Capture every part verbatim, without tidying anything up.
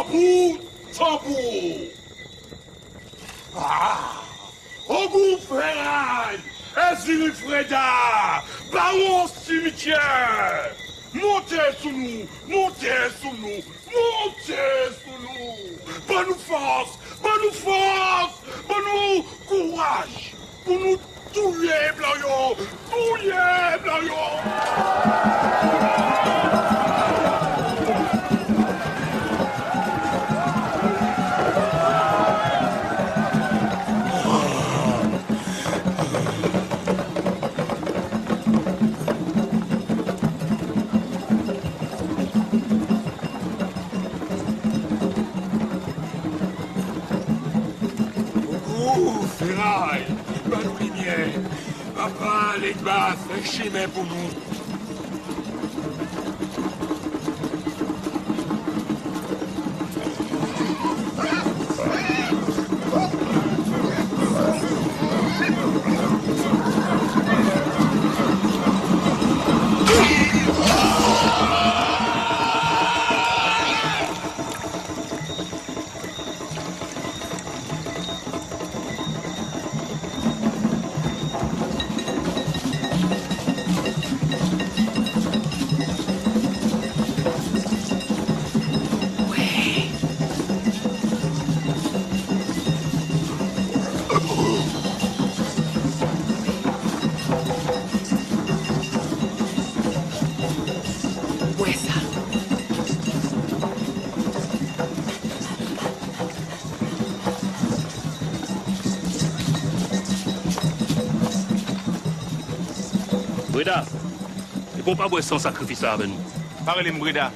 Tanbou, tanbou. Ah! Ogou Feray, Eziri Freda, Bawon Simityè, monte sou nou, monte sou nou, monte sou nou. Ban nou fòs, ban nou fòs, ban nou kouraj pou nou touye blan yo, touye blan yo. Ogou Feray, ban nou limyè. Papa Legba, fè chimen pou nou. Bwè sa. Breda, epi w pa bwè san sakrifis la avè nou? Pa rele m Breda.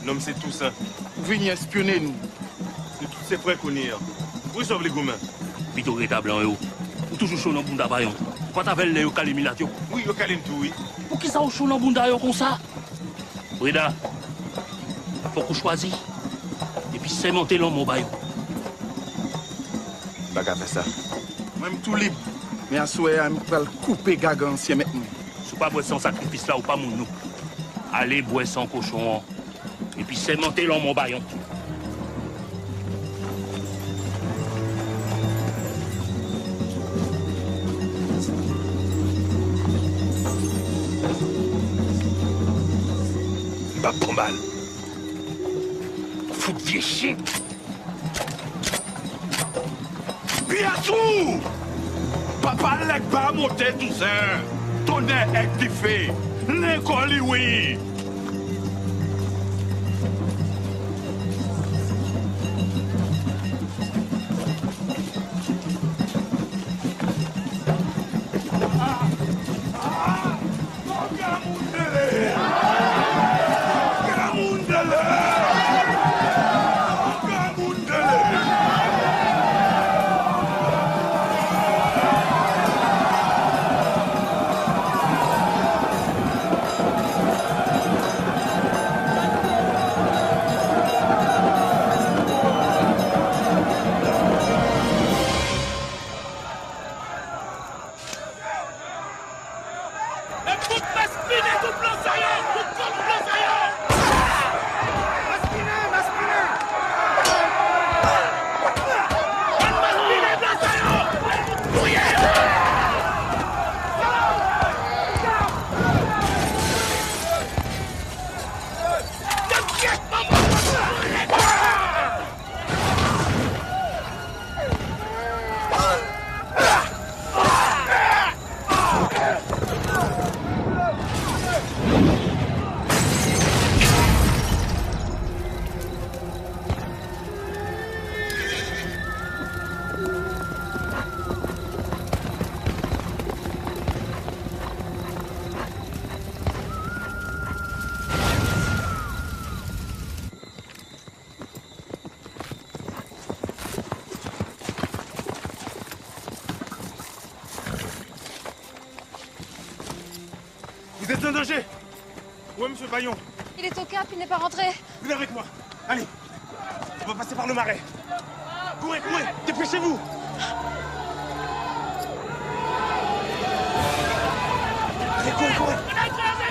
Non m se Tousen. Ou vini espyone nou. Nou tout se frè kounye a. Pou kisa w vle goumen? Pito rete a blan yo. Ou toujou cho nan bounda Payon. Ou pa t avè l lè yo kale milat yo? Wi, yo kale m tou, wi. Poukisa w cho nan bounda yo konsa? Breda, fòk ou chwazi epi sèmante lanmò ba yo. M pa ka fè sa. Mwen, m tou lib, men aswè a, m pral koupe gaga ansyen mèt mwen. Si w pa bwè san sakrifis la, ou pa moun nou. Ale bwè san kochon an, epi sèmante lanmò ba yo. M p ap pran bal. Fout vye chen. Pyasou! Papa Legba monte Tousen. Tonnè èg dife. Lenkò li wi. Met tout maspinen tout blan sa yo! Tout kòlon blan sa yo! Maspinen, maspinen! Met maspinen blan sa yo! Touye yo! Gad kèk manman! Vous êtes en danger. Où est monsieur Payon? Il est au Cap, il n'est pas rentré. Venez avec moi. Allez. On va passer par le marais. Courez, courez, dépêchez-vous. Allez, courez, courez. Allez, courez, courez.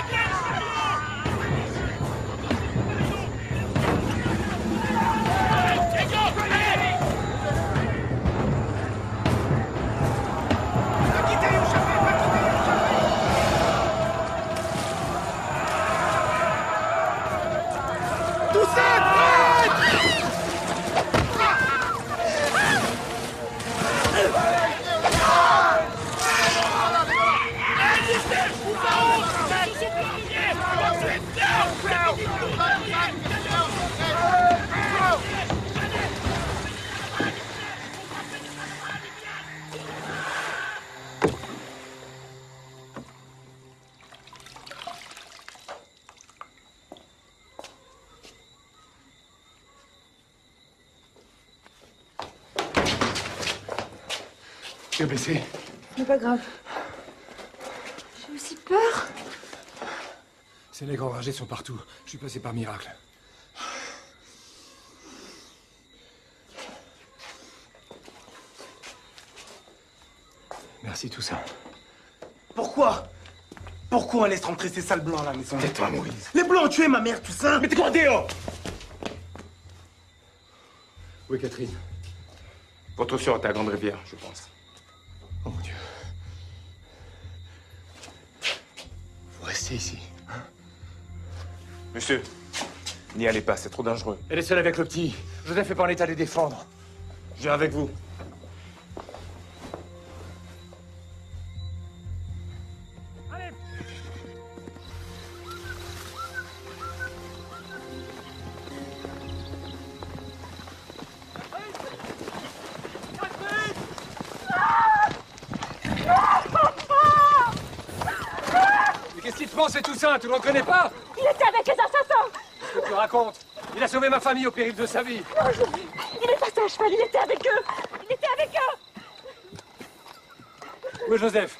Yeux baissés. Ce n'est pas grave. J'ai aussi peur. Ces nègres enragés sont partout. Je suis passé par miracle. Merci, Toussaint. Pourquoi? Pourquoi on laisse rentrer ces sales blancs à la maison? Tais-toi, Moïse. Les blancs ont tué ma mère, Toussaint. Mettez-toi dehors. Où est Catherine? Votre sœur est à Grande-Rivière, je pense. Oh mon Dieu. Vous restez ici, hein? Monsieur, n'y allez pas, c'est trop dangereux. Elle est seule avec le petit. Joseph n'est pas en état de défendre. Je viens avec vous. Mais qu'est-ce qui te prend, c'est Toussaint, tu le reconnais pas? Il était avec les assassins. Qu'est-ce que tu racontes? Il a sauvé ma famille au péril de sa vie. Non, je- il est passé à cheval, il était avec eux. Il était avec eux. Où est Joseph?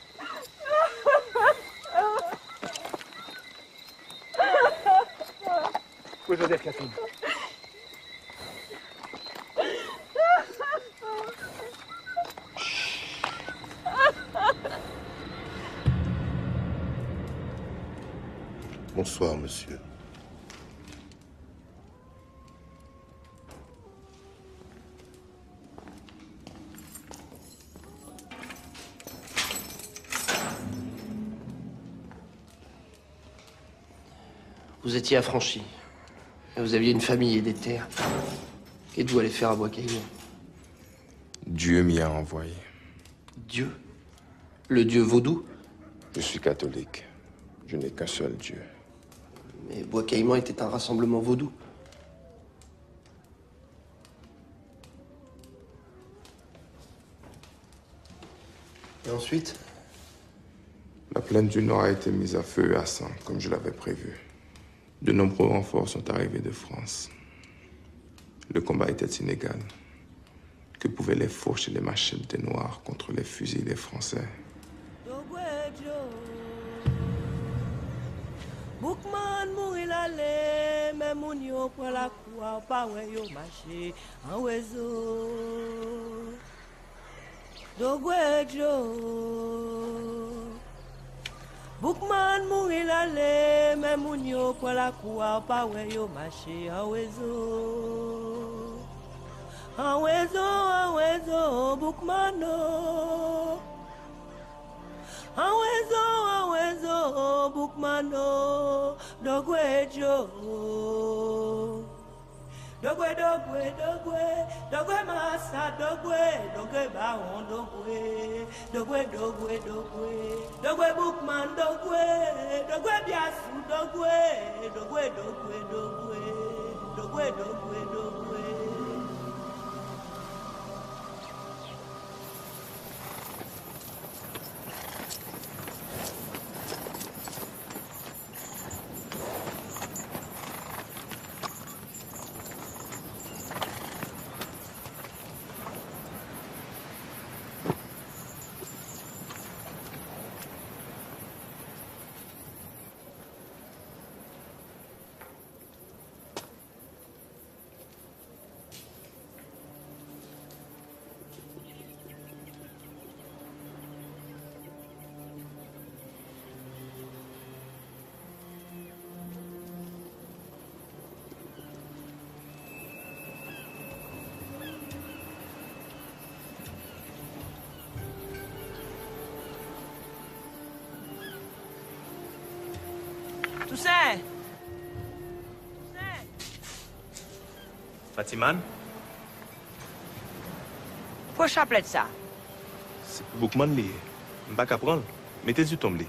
Où est Joseph, Catherine? Bonsoir, monsieur. Vous étiez affranchi. Et vous aviez une famille et des terres. Qu'êtes-vous allé faire à Bois Caïman? Dieu m'y a envoyé. Dieu? Le Dieu vaudou? Je suis catholique. Je n'ai qu'un seul Dieu. Mais Bois Caïman était un rassemblement vaudou. Et ensuite? La plaine du Nord a été mise à feu et à sang, comme je l'avais prévu. De nombreux renforts sont arrivés de France. Le combat était inégal. Que pouvaient les fourches et les machettes des Noirs contre les fusils des Français? Dogwe Djo. Boukman mouri l ale, men moun yo pran lakou a, w pa wè yo mache an rezo. Dogwe Djo. Boukman mouri l ale, men moun yo pran lakou a, w pa wè yo mache an rezo. An rezo, an rezo, Boukman o. An rezo, an rezo, Boukman o, Dogwe Djo. Dogwe, Dogwe, Dogwe, Dogwe Masa, Dogwe, Dogwe Bawon, Dogwe, Dogwe, Dogwe, Dogwe, Dogwe Boukman, Dogwe, Dogwe Byasou, Dogwe, Dogwe, Dogwe, Dogwe, Dogwe, Dogwe, Dogwe. Tousen! Tousen! Fatiman? Pran chaplèt sa. Se pou Boukman li ye. M pa ka pran l. Mete sou tonm li.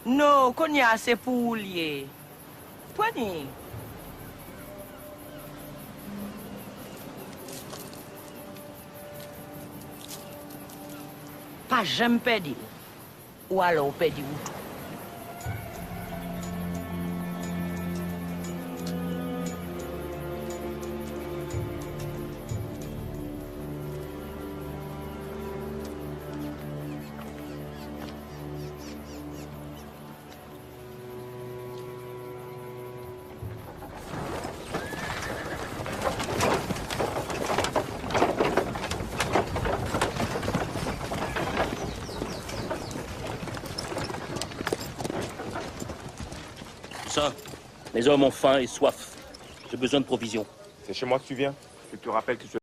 Non, kounye a se pou ou l ye. Pran li. Pa janm pèdi l. Ou alò ou pèdi ou tou. Ça, mes hommes ont faim et soif. J'ai besoin de provisions. C'est chez moi que tu viens. Tu te rappelles que tu